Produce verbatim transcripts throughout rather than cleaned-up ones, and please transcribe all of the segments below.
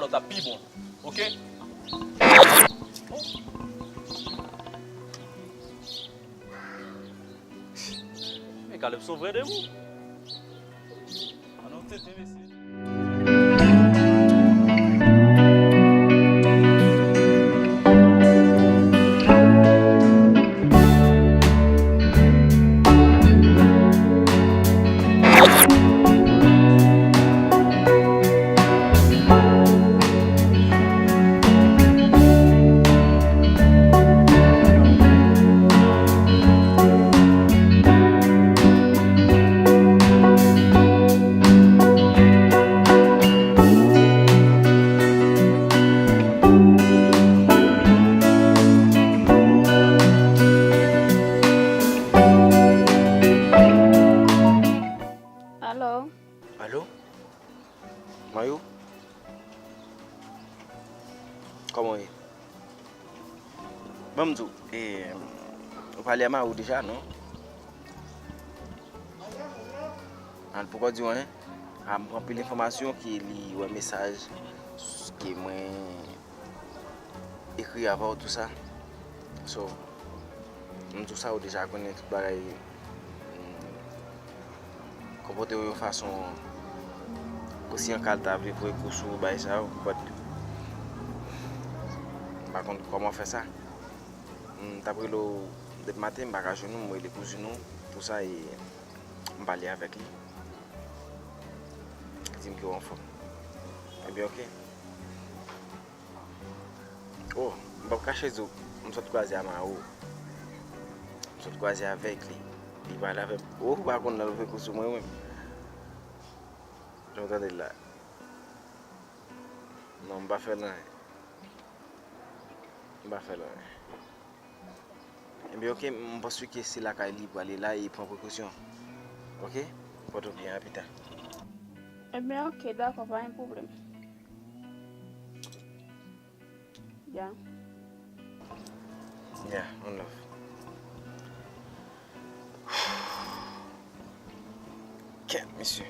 Sa pi bon. Oke? Men Caleb se yon vrè demon. An nou tete, mesye. Alo? Alo? Mayou? Kòman w ye? Ban m di w, e, ou pale a Mayou deja, non? A, l poko di w anyen? A, m pran pil enfòmasyon ke li wè mesaj ke mwen ekri avè w, tou sa. So, m di w sa, ou deja konnen tout bagay, mm, konpòte w yon fason osi an ka l ta vle voye kou sou ou, bagay sa yo, but m pa konn kòman fè sa. M t ap rele w depi maten, m pa ka jwenn ou, m rele kouzin ou, tou sa, e m pale avèk li. Li di m ke w anfòm. Ebyen, oke. Oh, m p ap kache di w, m sot kwaze a Mayou. M sot kwaze avèk li. Li pale avè m. Oh, ou pa konn nan l fè kou sou mwen menm. Jan w tande l la. Non, m pa fè l anyen. M pa fè l anyen. Ebyen, oke, m panse ke se lakay li prale la e pran prekosyon. Oke? Pòte w byen, a pita. Ebyen, oke, dakò, pa gen pwoblèm. Ya. Ya, one love. Kèt, mesye.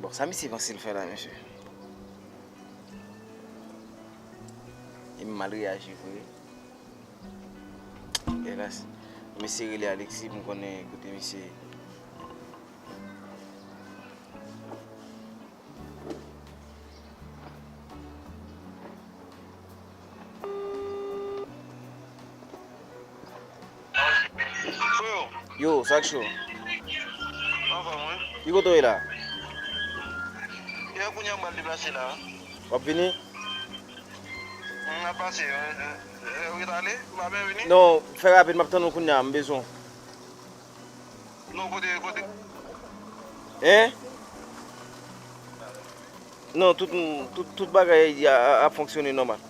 Bon, sa misye panse l fè la, mesye? E m mal reyaji vre. Elas. Mesye rele Alexis pou m konnen kote misye ye. Freo. Yo, sa k cho? Anfòm, wi. Ki kote w ye la? E kounye a m pral deplase la. W ap vini? M ap pase, e, e, e, ou ret ale? M pa byen vini? Non, fè rapid, m ap tann ou kounye a, m bezwen w. Non, kote, kote? Hein? Non, tout, tout, tout bagay a, a, ap fonksyone nòmal.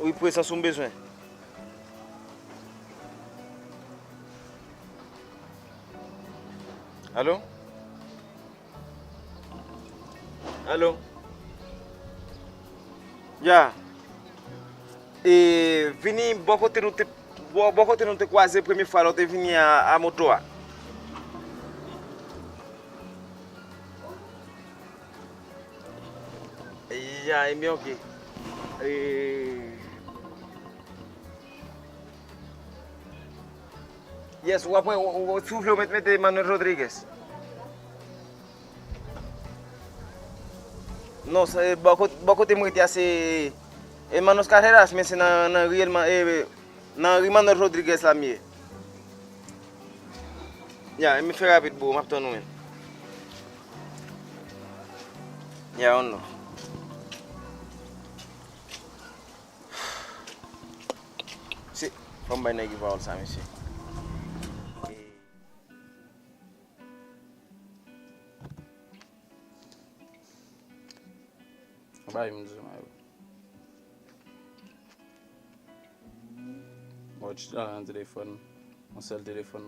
Wi, prezans ou m bezwen. Alo? Alo? Ya. E, vini bò kote nou te, bò, bò kote nou te kwaze premye fwa lè w te vini a, a moto a. Ya, ebyen, oke. E, yes, w ap wè, w, w, si w vle, w met, mete Manuel Rodriguez. Non, se bò kot-, bò kote m rete a, se Hermanos Carreras, men se nan, nan ri Elma-, e, nan ri Manuel Rodriguez la m ye. Ya, e m fè rapid, bro, m ap tann ou, men. Ya, on nou. Se, fò m bay nèg yo pawòl sa, mesye. Bay m di Mayo. Bon, chita nan telefòn, yon sèl telefòn.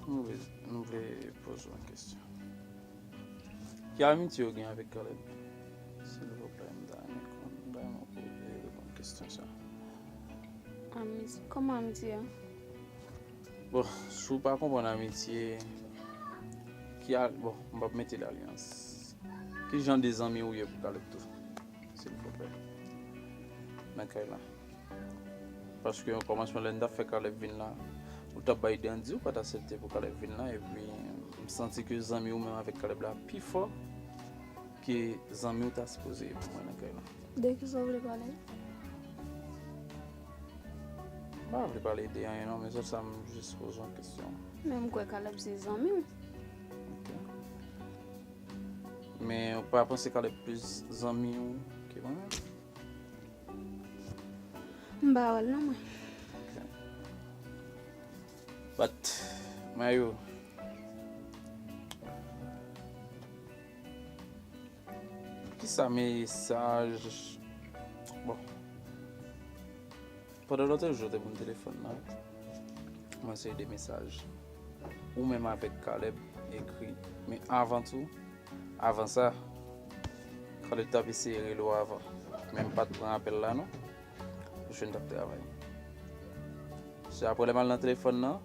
Nou vle, nou vle poze yon kesyon. Ki amitye ou gen avèk Caleb? Silvouplè, m ta renmen konn, bay mwen poze, reponn kesyon sa. Amitye, kòman amitye a? Bon, si w pa konprann amitye, Ki al, bon, m p ap mete l alyans. Ki jan de zanmi ou ye pou Caleb tou? Silvouplè. Nan kay la. Paske yon kòmansman lè n t ap fè Caleb vin la, ou t ap bay dandi, ou pa t aksepte pou Caleb vin la, epi m santi ke zanmi ou menm avèk Caleb la pi fò ke zanmi ou ta sipoze ye pou mwen nan kay la. De kisa w vle pale? M pa vle pale de anyen non, men sèl sa m jis poze yon kesyon. Men m kwè Caleb se zanmi w. Ok. Men ou pa panse Caleb plis zanmi w ke mwen menm? M pa wè l non mwen. Ok. But, Mayou, kisa mesaj, bon, pandan lòt jou te pou m telefòn nan, mwen seye de mesaj. Ou menm avèk Caleb ekri. Men avan tou, avan sa, Caleb t ap eseye rele w avan. Men m pa t pran apèl la non. Paske m t ap travay. Se apre lè m al nan telefòn nan,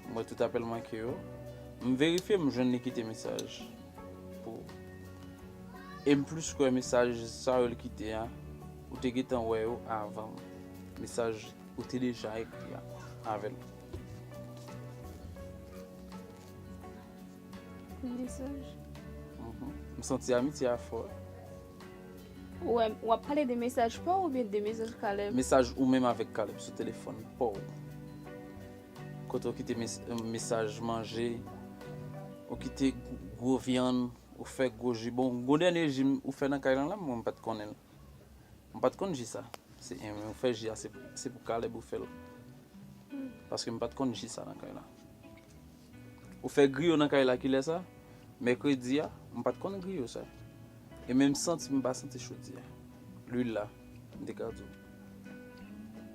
m wè tout apèl manke yo. M verifye, m jwenn li kite mesaj pou ou. E m plis kwè mesaj sa yo l kite a, ou te gentan wè yo avan mesaj ou te deja ekri a avè l. Mesaj. Mhm. M santi amitye a fò. Ou wè, w ap pale de mesaj pa w oubyen de mesaj Caleb? Mesaj ou menm avèk Caleb sou telefòn pa w. Kote w kite mes-, mesaj manje, ou kite gwo vyann, ou fè gwo ji. Bon, gwo dènye ji ou fè nan kay lan la, mwen m pa t konnen l. M pa t konn ji sa. Se, e, ou fè ji a, se, se pou Caleb ou fè l. Paske m pa t konn ji sa nan kay la. Ou fè griyo nan kay la kilè sa? Mèkredi a, m pa t konn griyo sa. E menm santi m pa santi chodi a. Lwil la, m te ka di w.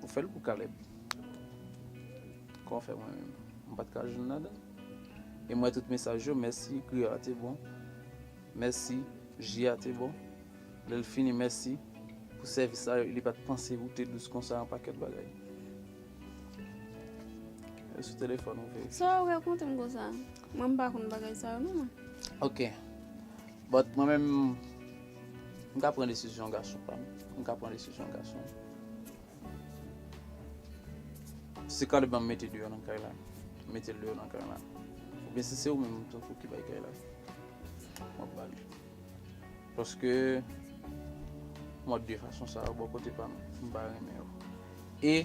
Ou fè l pou Caleb. Kòman fè mwen menm? M pa t ka jwenn ladan. E m wè tout mesaj yo, mèsi, griyo a te bon. Mèsi, ji a te bon. Lè l fini, mèsi pou sèvis la, li pa t panse ou te dous konsa, yon pakèt bagay. E sou telefòn ou veye. Sa w rakonte m konsa? Mwen m pa konn bagay sa yo non mwen. Ok. But mwen menm, m ka pran desizyon gason pa m. M ka pran desizyon gason. Si Caleb ban m mete deyò nan kay la, m mete l deyò nan kay la. Oubyen si se ou menm tankou ki bay kay la, m ap ba li. Paske mwen de fason sa yo bò kote pa m, m pa renmen yo. E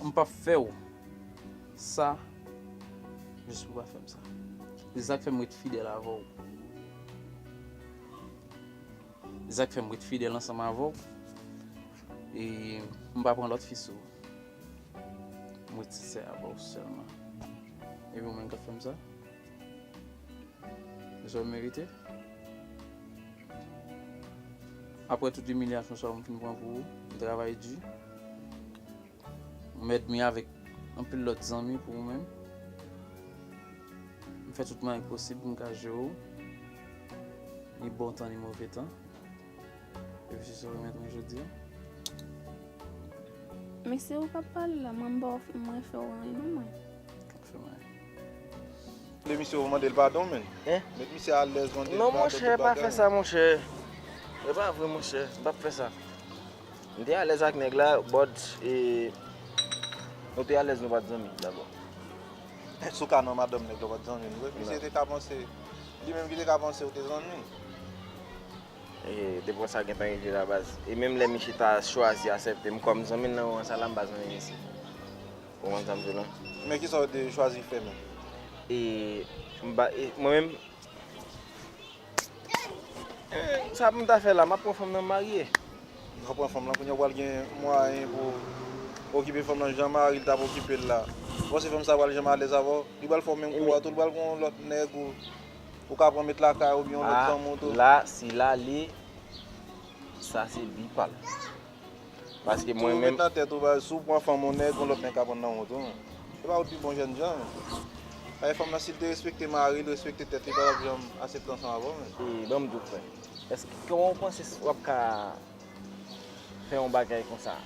m p ap fè w sa jis pou w pa fè m sa. Se sa k fè m ret fidèl avè w. Se sa k fè m ret fidèl ansanm avè w. E m pa pran lòt fi sou ou. M ret sensè avè w sèlman. Epi ou menm k ap fè m sa? Se sa w merite? Apre tout imilyasyon sa yo m fin pran pou ou, m travay di. M èdmi avèk anpil lòt zanmi pou ou menm. M fè tout mwayen posib pou m ka jere w. Ni bon tan, ni move tan. Epi se sa w remèt mwen jodi a. Men se ou k ap pale la, mwen m ba w, mwen fè w anyen non mwen. K ap fè mwen anyen. Lè misye ou mande l padon, men. Hein? Met misye alèz, mande l padon, tout bagay. Non, monchè, pa fè sa, monchè. E pa vre, monchè. M p ap fè sa. M te alèz ak nèg la, but, e, nou te alèz, nou pa t zanmi, dabò. Sou ka nan madanm nèg la, w pa t zanmi l vre. Misye te ka panse, li menm ki te ka panse ou te zanmi l. E, depi sa gentan rive la, baz. E menm lè misye ta chwazi aksepte m kòm zanmi l nan moman sa la, m pa zanmi misye. Ou konprann sa m di w lan? Men kisa w te chwazi fè menm? E, m pa, e, mwen menm, e, sa pou m ta fè la, m ap pran fanm nan m marye. Ou pran fanm lan, kounye a w pral gen mwayen pou okipe fanm lan jan mari l t ap okipe l la. Ou panse fanm sa pral janm alèz avè w? Li pral fè w menm kou a tou, li pral gen yon lòt nèg ou, ou ka pran met lakay ou oubyen yon lòt zanmi w tou. La, si l ale, sa se vi pa l. Paske mwen menm. Ou met nan tèt ou, si w pran fanm yon nèg, yon lòt nèg ka pran nan ou tou. Se pa ou t pi bon jènjan. Paske fanm nan, si l te respekte mari l, respekte tèt li, li pa t ap janm aksepte ansanm avè w menm. E, ban m di w, frè. Èske, kòman w panse w ap ka fè yon bagay konsa?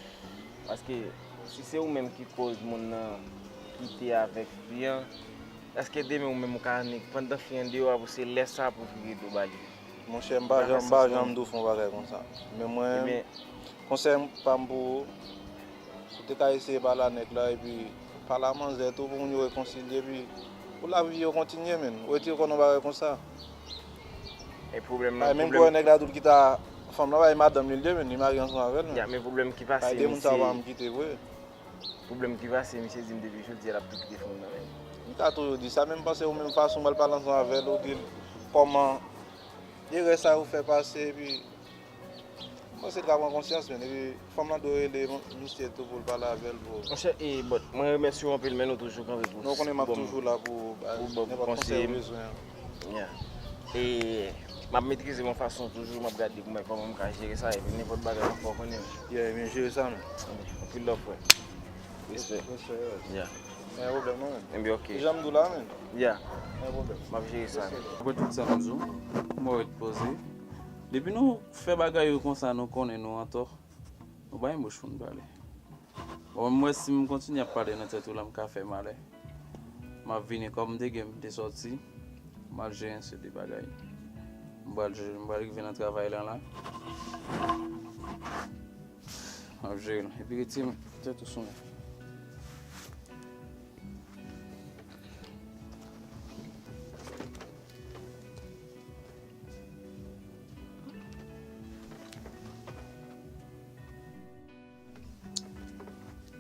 Paske si se ou menm ki koz moun nan kite avèk fi an, Èske demen ou menm ou ka annik pandan fi an deyò a pou se lè sa pou w vire do ba li? Monchè, m pa janm, m pa janm di w fè yon bagay konsa. Men mwen, konsèy pa m pou ou, ou te ka eseye pale a nèg la, epi pale a manzè tou pou moun yo rekonsilye, epi pou lavi yo kontinye, menn. Ou retire kò nan bagay konsa. E pwoblèm nan, menm pou nèg la tou l kite fanm nan, bay madanm li l ye, menn, li marye ansanm avè l, menn. Ya, men pwoblèm ki pase, de moun sa yo pa janm kite vre. Pwoblèm ki pase, misye di m depi jodi a l ap tou kite fanm nan, menn. M ka toujou di sa, men m panse ou menm fason m al pale ansanm avè l, ou di l kòman erè sa yo fè pase, epi m panse l ka pran konsyans, menn. Epi fanm nan dwe rele misye tou pou l pale avè l, pou... Monchè, e, but, mwen remèsye w anpil, men nou toujou kanpe pou... Non, ou konnen m ap toujou la pou ou bay nenpòt konsèy ou bezwen an. Yeah. E m ap metrize yon fason toujou, m ap gade pou mwen kòman m ka jere sa, epi nenpòt bagay ankò, w konnen. Yeah, ebyen, jere sa, menn. Anpil love, frè. Respè. Respè, yes. Yeah. Pa gen pwoblèm, non, menn. Ebyen, ok. Jan m di w la, menn. Yeah. Pa gen pwoblèm. M ap jere sa, menn. Apre tout sa m di w, mwen ret poze. Depi nou fè bagay yo konsa, nou konnen nou antò. Nou pa gen bouch pou n pale. Bon, mwen, si m kontinye ap pale nan tèt ou la, m ka fè malè. M ap vini kòm m te gen, m te sòti, m al jere yon seri de bagay. M pral je-, m pral rive nan travay lan la. M ap jere l. Epi retire tèt ou sou mwen.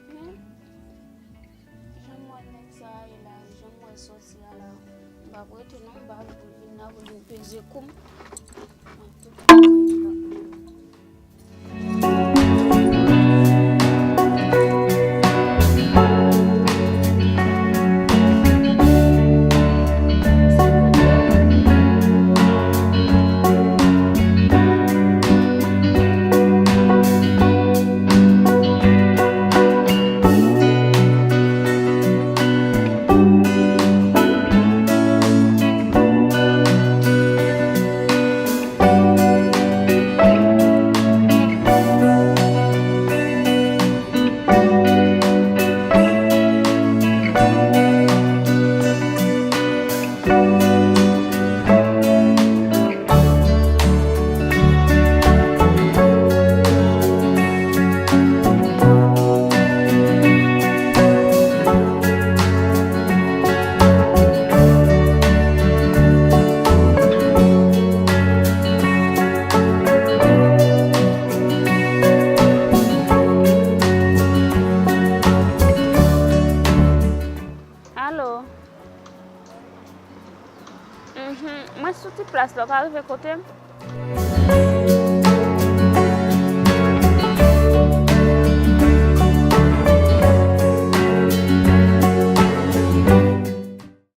Hmm. Jan m wè nèg sa a ye la, jan m wè l sòti a la, m p ap rete non, m pa vle pou l vin la, pou l vin peze kou m. An tou ka, Alo. Mhm. Mwen sou ti plas la, ou ka rive kote m?